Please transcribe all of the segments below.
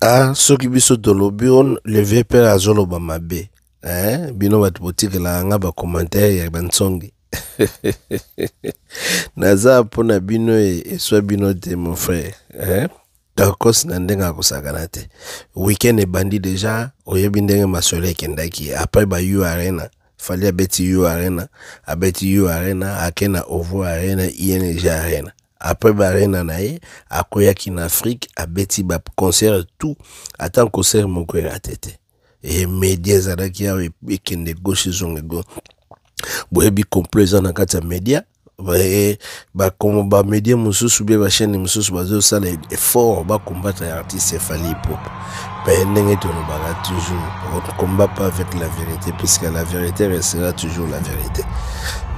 Ah, soki biso tolobi on le vieux père azoloba mabe eh? Bino bato botikelaka nga bacommentaire ya bansongi naza mpo na bino eswa bino te mon frère eh? Tokos na ndenge akosakana te. Weekend ebandi deja, oyebi ndenge masolo ekendaki après ba U Arena. Fally abeti U Arena, abeti U Arena, ake na Ovo Arena, ING Arena. Après ba arena na ye, akweyaki na Afrique, abeti ba concert tout, ata concert moko erate te. E media ezalaki awa ekende gauche ezonga gauche. Boyebi complot eza na kati ya media. Bamedia mosusu bie bachaîne mosusu bazosala effort bacombattre artiste Fally Ipupa. Mpe ndenge tolobaka toujours, on ne combat pas avec la vérité, puisque la vérité restera toujours la vérité.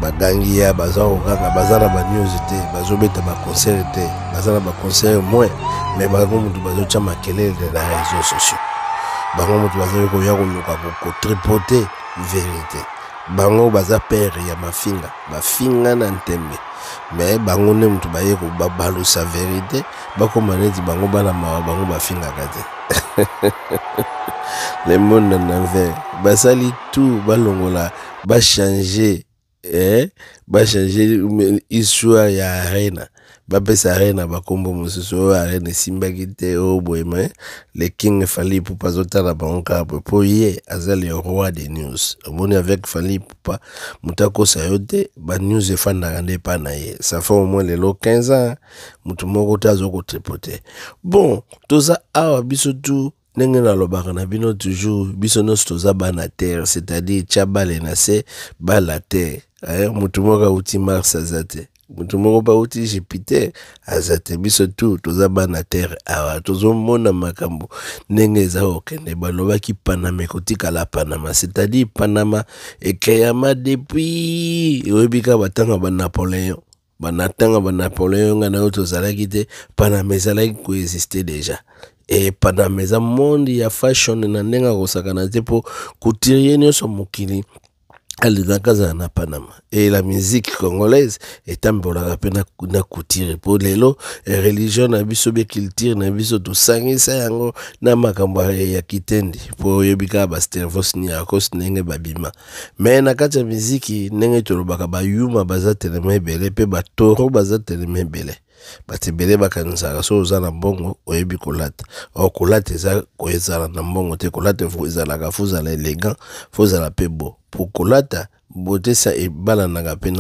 Bagangi ya baza kokanga, baza na banews te, bazobeta baconcert te, baza na baconcert moins, mais bango motu bazotya makelele na réseaux sociaux, bango motu bazali koya koluka kotripote vérité. Bango baza pere ya mafinga, bafinga na ntembe, me bango nde motu baye kobalusa verite, bakoma neti bango bana mawa, bango bafingaka te. Le monde en envers, basali tout balongola, bachange eh? Bachange histoire ya arena, bapesa arena bakombo mosusu oyo arena esimbaki te oyo boye. Me le king Fally Ipupa azotala bango kaka boye, mpo ye aza le roi des news. Omoni, avec Fally Ipupa, moto akosa yo te, banews efandaka nde epa na ye. Ça fait au moins lelo 15 ans, moto moko te aza kotripote. Bon, toza awa biso tu, ndenge nalobaka na bino toujours, biso nyonso toza bana terre, c'est-à-dire tia bale na se bala terre. Eh, motu moko auti Mars aza te, motu moko mpe auti Jupiter aza te. Biso tu toza bana terre awa, tozomona makambo ndenge eza kokende. Balobaki Panama ekotikala Panama, c'est-à-dire Panama ekeyama depuis, oyebi kaka batanga banapoléon, banatanga banapoléon, ngai na oyo tozalaki te, Panama ezalaki koexiste déjà. E Panama eza monde ya fashion na ndenge akosakana te, mpo couturier nyonso mokili alingaka azala na Panama. E la musique congolaise etambolaka mpe na couture, mpo lelo religion na biso be culture na biso tosangisa yango na makambo ya kitendi, mpo oyebi kaka bastervos niakos ndenge babima. Me na kati ya miziki, ndenge tolobaka, bayuma baza telema ebele mpe batoro baza telema ebele. Bato ebele bakanisaka soki oza na mbongo oyebi kolata. Or kolata eza kozala na mbongo te. Kolata ezalaka fo ozala élégant, fo ozala mpe beau. Po kolata beauté sa ebalanaka mpe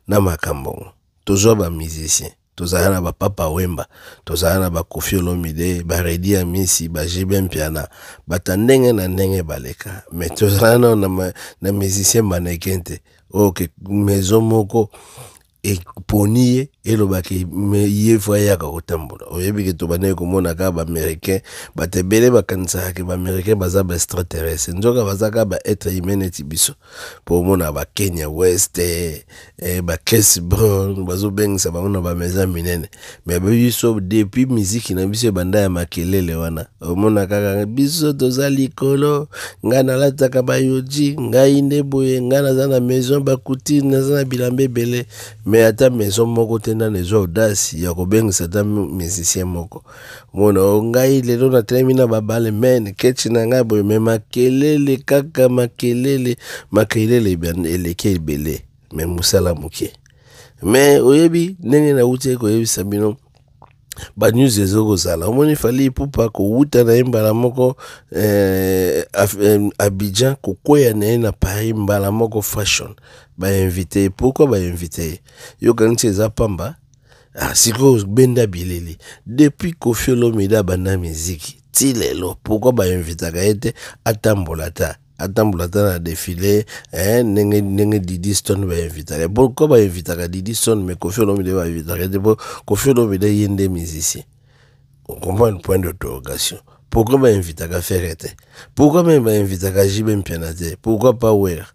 na makambo. Tozwa bamusicien, tozala na bapapa Wemba, tozala na bakofi Olomide, baredi ya misi, baJB Mpiana, bato ya ndenge na ndenge baleka. Mais tozala nano na musicien mannequin te oyo ke maison moko eponi ye, elobaki ye fo ayaka kotambola. Oyebi ke tobandaki komona kaka baaméricain, bato ebele bakanisaka ke baaméricain baza baextraterrestre, nzoka baza kaka baêtre humain neti biso. Mpo omona baKanye West, baChris Brown, bazobengisa bango na bamaison minene. Me biso, depuis miziki na biso ebanda ya makelele wana, omona kaka biso toza likolo. Ngai nalataka bayoji, ngai nde boye, ngai naza na maison bacouture, naza na bilamba ebele. Me ata maison moko te nano ezwa audace ya kobengisa ata musicien moko. Mona o ngai lelo natelemi na babale men kechi na ngai boye, me makelele kaka makelele, makelele eleki ebele, me mosala moke. Me oyebi ndenge nauti koyebisa bino, banews ezokozala. Omoni Fally Ipupa kowuta na ye mbala moko Abidjan, kokweya na ye na Paris mbala moko, fashion bainvite ye. Pourquoi bainvite ye? Yokanisi eza pamba. Ah, sikoyo benda bileli depuis Koffi Olomide abanda miziki ti lelo, pourquoi bainvitaka ye te atambola ta, atambola ta na défilé, eh, ndenge ndenge Didi Stone bainvitaka? Pourquoi bainvitaka Didi Stone mais Koffi Olomide bainvitaka ye te? Po Koffi Olomide ye nde musicien, on comprend? Point d'interrogation. Pourquoi bainvitaka Ferre te? Pourquoi même bainvitaka JB Mpiana te? Pourquoi pas Wera?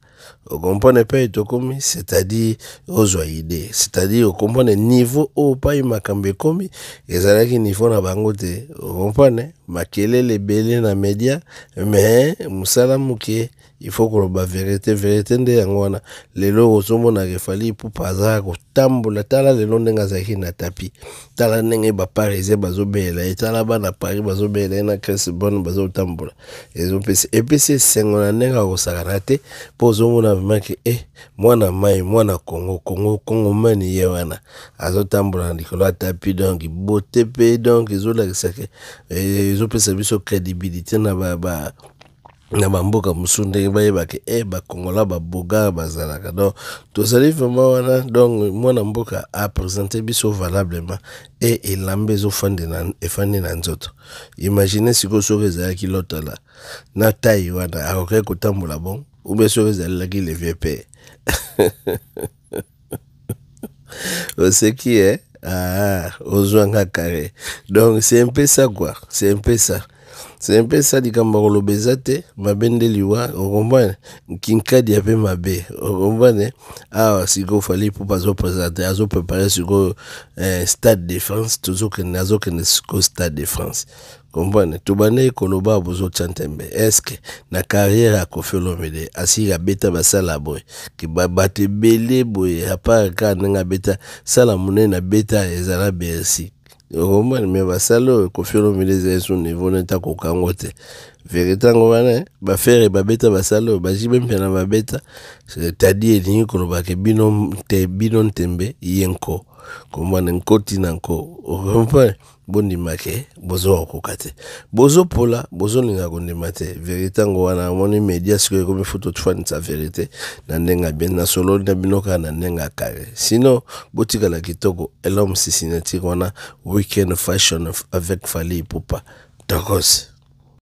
Okomprendre epai tokomi, c'est-à-dire ozwa idée, c'est-à-dire okomprendre niveau oyo pai makambo ekomi, ezalaki niveau na bango te. Okomprendre makelele ebele na media, mais mosala moke. Il faut koloba verité, verité nde yango wana. Lelo ozomona ke Fally Ipupa aza kotambola. Tala lelo ndenge azalaki na tapis, tala ndenge baparisien bazobela ye, tala bana Paris bazobela ye na Chris Brown bazotambola. Ezopesa epesi esengo na ndenge akosakana te, mpo ozomona vraiment ke mwana mai, mwana Congo, Congo Congomani ye wana azotambola na likolo ya tapis. Donc beauté mpe, donc ezolakisa ke ezopesa biso crédibilité na ba, ba na bamboka mosusu, ndenge bayebaka bakongola babogar bazalaka. Donc tozali vraiment wana. Donc mwana mboka aprésente biso valablement e elamba efandi na nzoto. Imagine sikoyo soki ezalaki lotala na tai wana, akokaki kotambola bon? Ou bien soki ezalelaki le vieux père oseki ah, ozwanga carré. Donc c'est un peu ça quoi, c'est un peu ça, c'est un peu ça. Likambo ya koloba eza te, mabe nde liwa. Okomprendre kinkadi ya mpe mabe. Okomprendre awa sikoyo Fally Ipupa azoprésente, azoprépare sikoyo Stade de France. Tozokende, azokende sikoyo Stade de France. Comprendre, tobandeki koloba, bozotya ntembe. Est-ce na carrière ya Koffi Olomide asili abeta basala boye bato ebele boye, à part kaka ndenge abeta sala monene, abeta ezala Bercy? Okomprendre, mais basala oyo Koffi Olomide ezali so niveau neti akokango te. Vérité yango wana, baFerre babeta basala oyo, baJB Mpiana babeta, c'est-à-dire elingi kolobaka bino te, bino ntembe ye nko komprendre nkoti na nko. Okomprendre, bondima ke bozokokoka te, bozopola, bozolinga kondima te. Vérité yango wana. Amoni média sikoyo ekomi futa, tofandisa vérité na ndenge ya bien. Nasololi na bino kaka na ndenge ya carré, sinon botikala kitoko. Elome Cincinnati wana, weekend fashion avec Fally Ipupa, tokos.